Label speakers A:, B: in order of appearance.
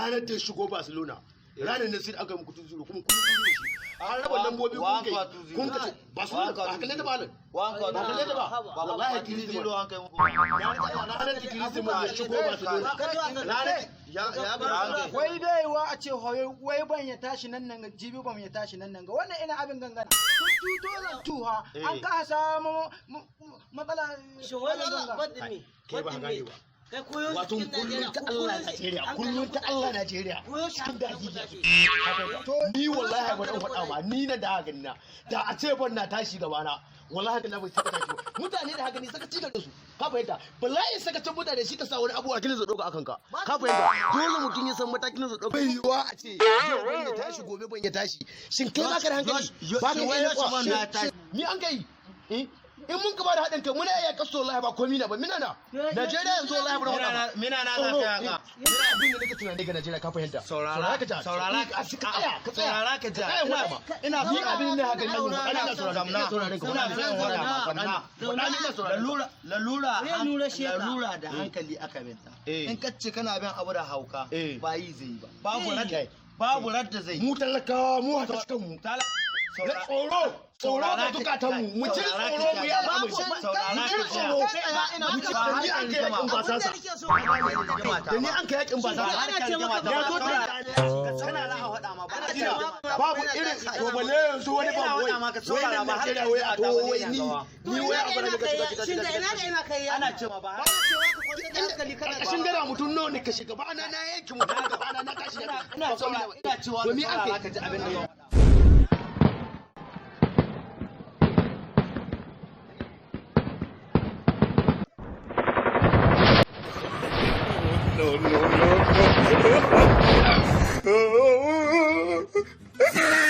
A: Ranar da ya shigo Barcelona, ranar ne sai aka yi muku 2-0, kuma kun yi shi. An raba lambobi, kun kai kun kace Barcelona ba kalle da ba, ba kalle da ba. Wallahi Griezmann, ranar da Griezmann ya shigo Barcelona, ranar
B: Ya
C: Wai bai wa a ce wai ban ya tashi nan nan, jibi ban ya tashi nan nan ga wannan ina abin gangana 2002 ha an ka samu matsala.
D: Shin wai ban din ne?
A: Kai ba gane ba.
D: Kai koyo
A: Wato kullum ta Allah Najeriya, kullum ta Allah Najeriya cikin daji. Ni wallahi ba dan faɗa ma, ni na da haka na da a ce ban na tashi gaba na, wallahi haka na bai saka tashi ba. Mutane da haka ne saka ci da su, ka fahimta? Wallahi sakacin mutane shi ka sa wani abu a kilin zai ɗauka akan ka, ka fahimta? Dole mutum ya san matakin zai ɗauka. Bai yiwa a ce yau ban ya tashi, gobe ban ya tashi. Shin kai baka da hankali? Ba ka iya ni an kai in mun ka bada haɗin kai muna iya kaso. Wallahi ba komi na ba, mina na Najeriya yanzu, wallahi ba faɗa.
B: Mina na za ka yaka.
A: Ina abin da nake tunani ga Najeriya, ka fahimta?
B: Saurara
A: ka ja.
B: Saurara
A: ka tsaya, ka tsaya.
B: Saurara ka ja.
A: Ina ni abin da haka ina ina saurara, ina sauraren ka.
B: Ina son faɗa ma, zamna.
A: Faɗa, ina sauraren.
B: Lalura, lalura,
D: Nura sheka.
B: Lalura da hankali aka binta. In ka ce kana bin abu da hauka, ba yi zai ba. Babu radda, babu radda zai.
A: Mu talakawa mu haka cikin mu na tsoro, tsoro ga zukatan mu, mu cire tsoro, mu yi al'amari, mu cire tsoro, mu ci. Da ni an kai yakin basasa, da ni an kai yakin basasa, ya zo ta
B: Kana na a faɗa ma ba.
A: Babu irin to balle yanzu wani ba wai wai nan Najeriya, wai a to wai ni wai a bar daga shiga.
D: Shin da ina da ina kai
B: Ana cewa ba.
A: Karkashin gada mutum nawa ne ka shiga ba na na yanki mutum gaba na na tashi.
B: Ina cewa, ina cewa
A: Domin an kai
B: ka ji abin da zan faɗa.
E: No, no, no, no.